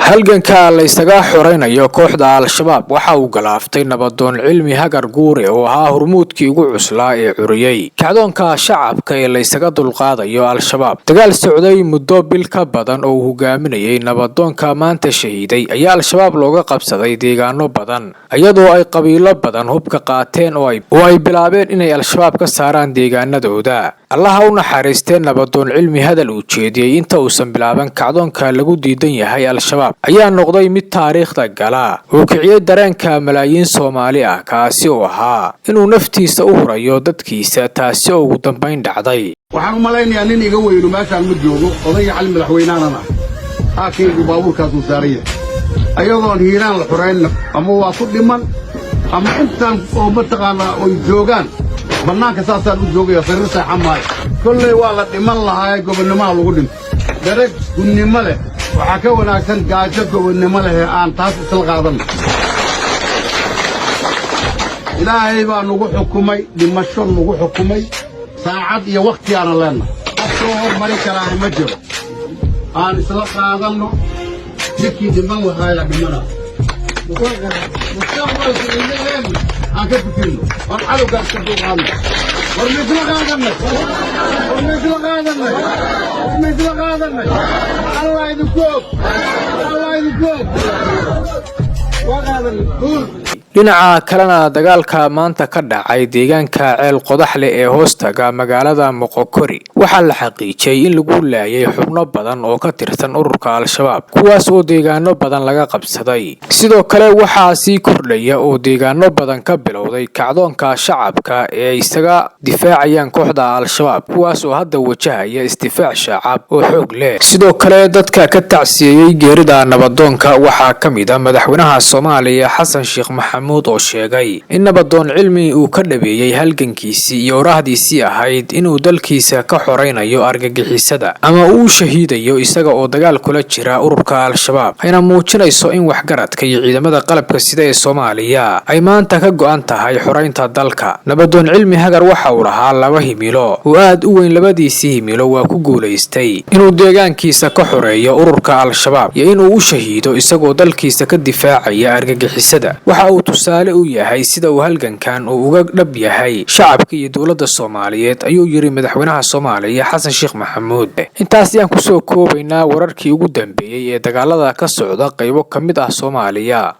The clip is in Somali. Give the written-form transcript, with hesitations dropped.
Halganka la isaga xoreynayo kooxda Al-Shabaab waxa uu galaaftay nabadoon Cilmi Hagar Guure oo ahaa hormuudkii ugu cuslaa ee curiyey kacdoonka shacabka ee la isaga dulqaadayo Al-Shabaab. Dagaal socday muddo bil ka badan oo uu hogaaminayay nabadoonka maanta shahiiday ayaa Al-Shabaab looga qabsaday deegaano badan, iyadoo ay qabiilo badan hubka qaateen oo ay bilaabeen inay Al-Shabaab ka saaraan deegaanadooda. Allaha u naxariistee, nabadoon Cilmi hadal uu jeediyey inta uusan bilaaban kacdoonka lagu diidan yahay Al-Shabaab ayaa noqday mid taariikhda gala uu kiciyey dareenka malaayiin Soomaali ah, kaasi oo ahaa inuu naftiisa u hurayo dadkiisa, taasi oo ugu dambayn dhacday. Waxaan u malaynayaa nin iga weynu meeshaan ma joogo. Odayga Cali madaxweynaanan ah, aakaygu baabuurkaasuu saaran yahay. Ayadoon Hiiraan la xuraynna ama waa ku dhiman ama intaan oo mataqaannaa oy joogaan bannaanka saasaan u joogaya, sariir seexan maayo. Kolley waa la dhiman lahaa, gobonnimaha lagu dhinto. Dhereg gunnimo leh waxaa ka wanaagsan gaajo gobonnimo leh ee aan taas isla qaadanno. Ilaahay baa nagu xukumay dhimasho, nagu xukumay saacad iyo wakhti aanan leennahay. Qof soo hormarin karaaha ma jiro. Aan isla qaadanno, ninkii dhiman lahaaya dhimana. Mustaqbalka ilmaheenna aan ka fikirno oon cadowgaan iska dulqaadno. War ma isla qaadannay? War ma isla qaadannay? War ma isla qaadannay? Allah idinku og, Allah idinku og, waa qaadanay guul. Dhinaca kalena, dagaalka maanta ka dhacay deegaanka Ceel Qodaxle ee hoostaga magaalada Moqokori waxaa la xaqiijiyey in lagu laayay xubno badan oo ka tirsan ururka Al-Shabaab, kuwaas oo deegaano badan laga qabsaday. Sidoo kale waxaa sii kordhaya oo deegaano badan ka bilowday kacdoonka shacabka ee ay isaga difaacayaan kooxda Al-Shabaab, kuwaas oo hadda wajahaya isdifaac shacab oo xoog leh. Sidoo kale dadka ka tacsiyeeyey geerida nabadoonka waxaa ka mid ah madaxweynaha Soomaaliya Xasan Sheekh Maxamuud oo sheegay in nabadoon Cilmi uu ka dhabeeyey halgankiisii iyo oraahdiisii ahayd inuu dalkiisa ka xoreynayo argagixisada ama uu shahiidayo isaga oo dagaal kula jira ururka Al-Shabaab, ayna muujinayso in waxgaradka iyo ciidamada qalabka sida ee Soomaaliya ay maanta ka go'an tahay xoreynta dalka. Nabadoon Cilmi Hagar waxa uu lahaa laba himilo oo aad u weyn. Labadiisii himilo waa ku guulaystay: inuu deegaankiisa ka xoreeyo ururka Al-Shabaab iyo inuu u shahiido isagoo dalkiisa ka difaacaya argagixisada. Waxa uu tusaale u yahay sida uu halgankan uu uga dhab yahay shacabka iyo dowladda Soomaaliyeed, ayuu yiri madaxweynaha Soomaaliya Xasan Sheekh Maxamuud. Intaas ayaan kusoo koobaynaa wararkii ugu dambeeyey ee dagaalada ka socda qaybo ka mid ah Soomaaliya.